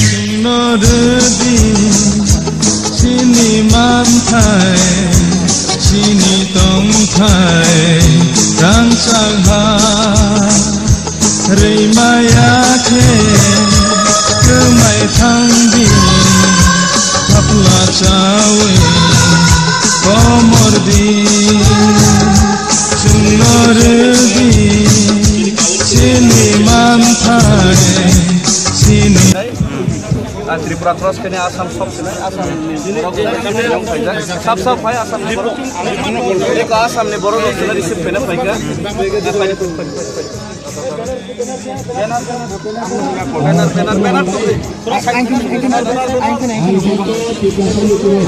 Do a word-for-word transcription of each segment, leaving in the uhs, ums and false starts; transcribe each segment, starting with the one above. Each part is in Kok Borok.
Chwngno rwdi chini manthai, chini tongthai rangchak ha. Rwimaya khe kwmai thangdi, thapla chawi komordi. Chwngno rwdi chini manthai, chini. Ah, Tripura cross khe Assam sok sinai, Assam ni borok rok khaijak. Sab sab phai Assam ni borok. Eko Assam ni borok rok sina receive khaina phaikha. Banner, banner, banner tubri.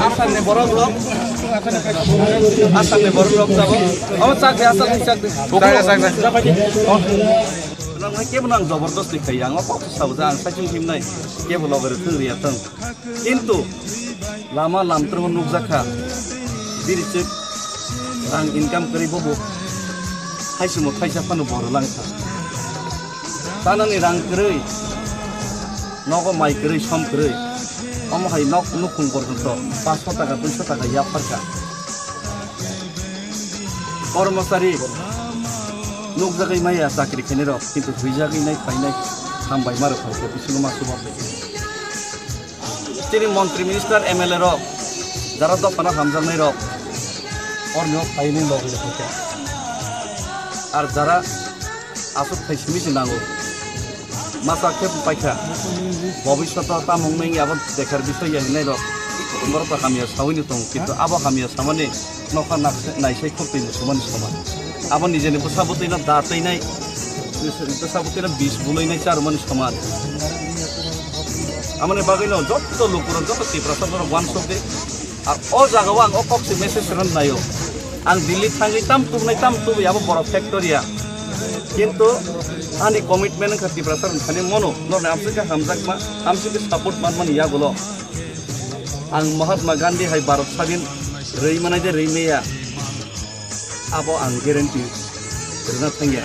Assam ni borok rok. Assam ni borok rok jabo. Abo chak de, Assam ni chak de. Chak de, chak de. Nang kebo nang jabardasti khai, ang kok sa ang sa chim chim nai. Kebo loge rw thung riya thung. Kintu lama lamtwrwngo nukjakha, birichwk rang income kwrwi bobo haisumo thaisa phano borok langkha. Chanani rang kwrwi, nogo mai kwrwi, som kwrwi, omo hai nok nukhung porjonto paanch sho taka, dui sho taka yapharkha. Kormosari nukjagwi maya chakri khainai rok, kintu huijagwi nai phainai hambai ma rok phaikhe bisingo ma subo. Chini montri minister M L A rok, jara dophano hamjaknai rok, orni o phainai logi rok phaikhe. Ar jara aswk thai simi se nango. Masa khe paikha. Bobishoto tamo wngmani abo dekhar bisoi ya hinwi rok. Borok to hamya sawi ni tongo, kintu abo hamya samani nokha nakse-, naisai khok twi musulman soman. Abo nijeni bwsa bwtwi no da twi nai, bwsa bwtwi no bis bulwi nai charwmani soman. Amoni bagwi no jotto lukurok, jotto Tiprasa borok uansuk di. Ar o jaga o ang o kok se message rwna naio. Ang Delhi thangwi tam tubunai tam tubui abo borok factory ya. Kintu ani commitment wngkha Tiprasa rwng thani mono norni amswk khe hamjakma, amswk khe support manmani yagulo. Ang Mahatma Gandhi hai Bharat Sadhin rwi manai de rwi maya. Abo ang guarantee rwna thangya.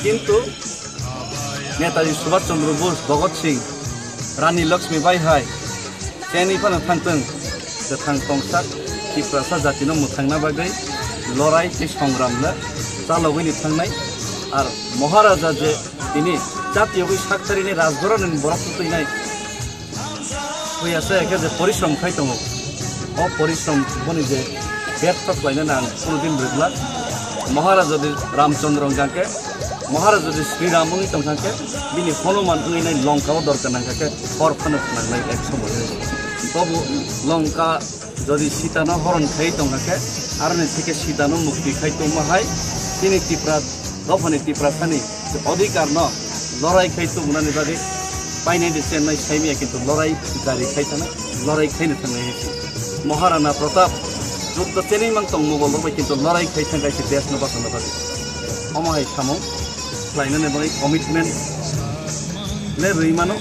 Kintu Netaji Subhash Chandra Bose, Bhagat Singh, Rani Lakshmi Bai hai chengwi phano thangthwng, kwthang tongsak Tiprasa jatino mwthangna bagwi lorai tei songram le chalogwini thangnai. Ar Maharaja je tini jatiyogwi saktarini rajgoronini borok twtwinai, Huya se khe je porishrom khai tongo. O porishrom boni je bertho khlainani ang kunudin rwglak. Maharaj jodi Ramchandra wngkha khe, Maharaj jodi Sri Ram wngwi tongkha khe, bini Hanuman wngwi nai Lanka o dorkar nangkha khe, hor phano nangnai ek somoy. Tobo Lanka jodi Sita no horon khai tongkha khe, aroni theke Sita no mukti khai tongma hai, chini Tipra dophani Tiprasani je odhikar no lorai khai tubunani bagwi painai de chennai saimaya, kintu lorai jari khai thangnai, lorai khaino thangnai hai se. Maharana Pratap jukto chenwi mang tong Mogol rok bai, kintu lorai khai thang kaisa desh no bachana bagwi. Omo hai samung khlainani bagwi commitment le rwi mano,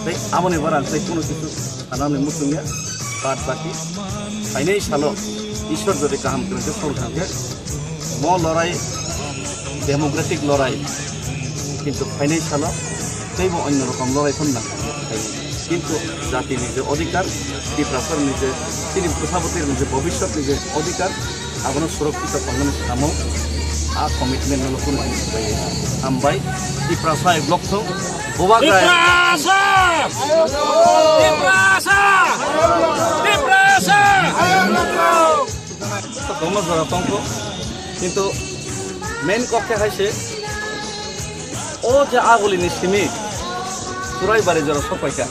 tei aboni bara ang tei kuno kisu sanani muchungya, bad baki phainai salo Ishwar jodi kaham kwrwngkhe, song thangkhe, mo lorai democratic lorai, kintu phainai salo teibo onno rokom lorai phano nang. Kintu jatini je odhikar, Tiprasarni je, chini bwsabwtwirokni je bobishyotni je odhikar, abono surokkito tongmani samung a commitment no kunu kunu khlaiwi. Hambai, Tiprasa hai block thung, Bubagra. Tiprasa! Tiprasa! Tiprasa! Tongma jora tongkho, kintu main kok khe hai se, o je agulini simi Churaibari jora sokpaikha.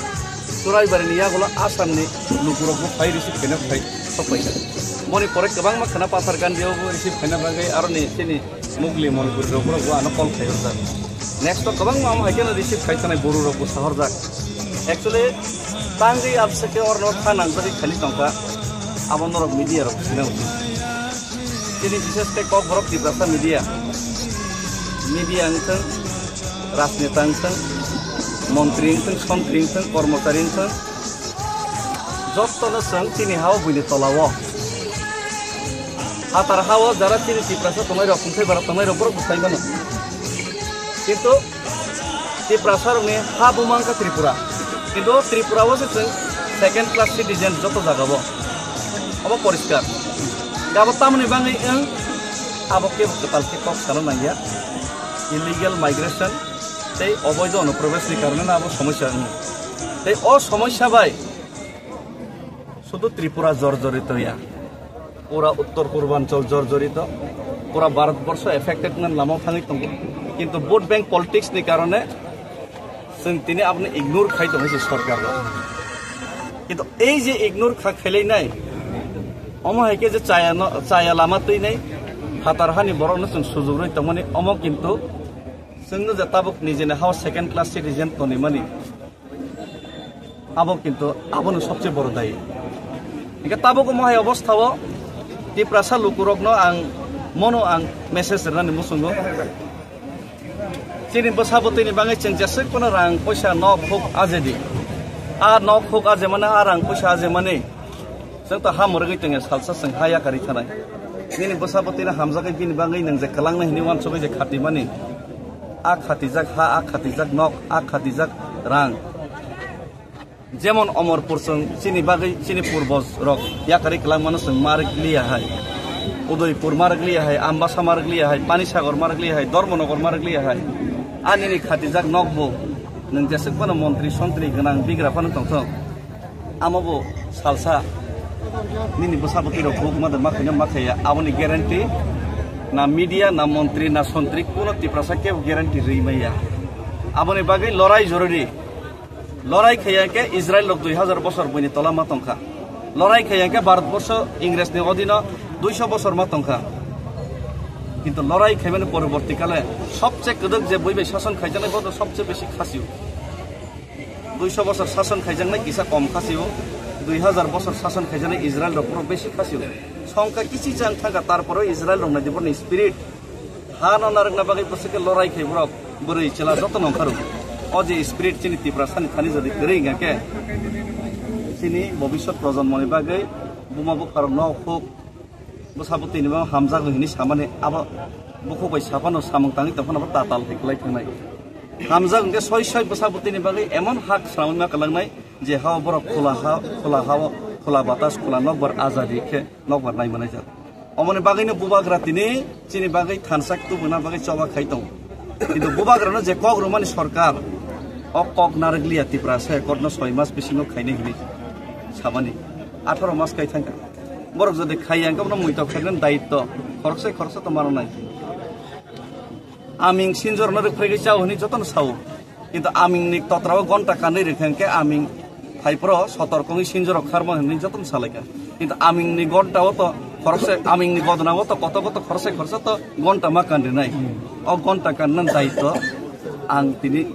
Churaibarini yagulo Assamni lukurokbo phai receive khaina phai sokpaikha. Boni pore kwbangma khwna Pathar Gandhiyaobo receive khaina bagwi aroni chini Mugli Manipuri rok borok bo ano call khai horjak. Next to kwbangma amo hai kheno receive khai tanai buru rok bo sahorjak. Actually, tangwi abseke orno kha nangjagwi khali tongkha. Abo norok media rok sina ucit. Chini bises khe kok borok Tiprasa media. Media wngthang, rajneta wngthang, montri wngthang, sontri wngthang, kormochari wngthang, jottono chwng chini hao buini tolao. Phatar hao jara chini Tiprasa tongnai rok, kungthai bara tongnai rok borok bwsai mano. Kintu Tiprasa rokni ha buma wngkha Tripura. Kintu Tripura o se chwng second class citizen joto jaga o. Obo poriskar. Abo tamoni bagwi wng, abo kebo kwtal khe kok sana nangya. Illegal migration tei oboido onuprobeshni karone abo somosya wng. Tei o somosya bai Sudu Tripura jorjorito ya, pura Uttor Purbanchal jorjorito, pura Bharat Borsho affected nani lama thangwi tongo. Kintu vote bank politics ni karone chwng tini aboni ignore khai tongo se sorkar rok. Kintu ei je ignore kha khailai nai, omo hai khe je chaya no, chaya lama twi nai, phatar hani borok no chwng sujuk rwi tongmani, omo kintu chwng no je tabuk nijeni hao second class citizen tonwi mani. Abo kintu abono sobse boro dayi. Hingke tabuk omo hai obostha o Tiprasa lukurokno ang mono ang message rwnani muchungo. Chini bwsa bwtwini bagwi chwng jeswk phano rang poisa nok huk ajedi. A nok huk ajemani, a rang poisa ajemani. Chwng to ha mwrwgwi tongya salsa chwng ha yakarwi thanai. Nini bwsa bwtwino hamjagwi bini bagwi nwng je kwlangno hinwi uansugwi je khatimani. A khatijak ha, a khatijak nok, a khatijak rang. Jemon Omorpur chwng chini bagwi chini purbo rok yakarwi kwlangmano chwng marwk liya hai. Udaipur marwk liya hai, Ambasa marwk liya hai, Panisagar marwk liya hai, Dharmanagar marwk liya hai. A nini khatijak nok bo nwng jeswk phano montri sontri gwnang bigra phano tongthok. Amo bo salsa nini bwsa bwtwi rok buk ma de ma khaina ma khaiya, aboni guarantee na media, na montri, na sontri, kuno Tiprasa kebo guarantee rwi maya. Aboni bagwi lorai jorori. Lorai khaiya khe Israel rok dui hazar bosor buini tola ma tongkha. Lorai khaiya khe Bharat borsho Ingres ni odino duiso bosor ma tongkha. Kintu lorai khaimani poroborti kale sobse kwdwk je bui bai sason khaijaknai bono sobse besi khasio. Duiso bosor sason khaijaknai kisa kom khasio, dui hazar bosor sason khaijaknai Israel rok puro besi khasio. Songkha kichi jang thangkha, tarpore Israel rok nai di borni spirit. Ha no narwkna bagwi bwswk khe lorai khai borok bwrwi chwla joto no onkharu. O je spirit chini Tiprasani thani jodi kwrwi hwnkha khe chini bobiswt projonmoni bagwi buma bupharok no huk bwsa bwtwini bagwi hamjago hinwi samani abo bukhuk bai saphano samung tangwi tongphano bo tatal hai kwlai thangnai. Hamjak hwnkhe soi soi bwsa bwtwini bagwi emon hak swnamwi ma kwlangnai je hao borok khula ha, khula hao, khula batas, khula nokbar ajadi khe nokbar nai manai jak. Omoni bagwino bubagra tini chini bagwi thansa tubuna bagwi choba khai tongo. Kintu bubagrano je kok rwmani sorkar, o kok narwk liya Tiprasa accord no soi mas bisingo khainai hinwi samani. Atharo mas kai thangkha. Borok jodi khaiya hwnkhe bono muitok khainani dayitto khoroksa khoroksa to mano nai. Aming sinjor no rwphregwi chao hinwi jotono sao. Kintu aming ni totra o gonta kanwi rwkha hwnkhe aming phaipro sotor kongwi sinjoro kharma hinwi jotono salaikha. Kintu aming ni gonta o to khoroksa, aming ni godona o to koto koto khoroksa khoroksa to gonta ma kanrinai. O gonta kanna dayitto ang tini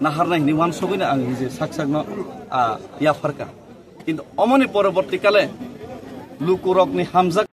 naharnai hinwi uansugwino ang nije sak sakno, a, yapharkha. Kintu omoni poroborti kale lukurokni hamjak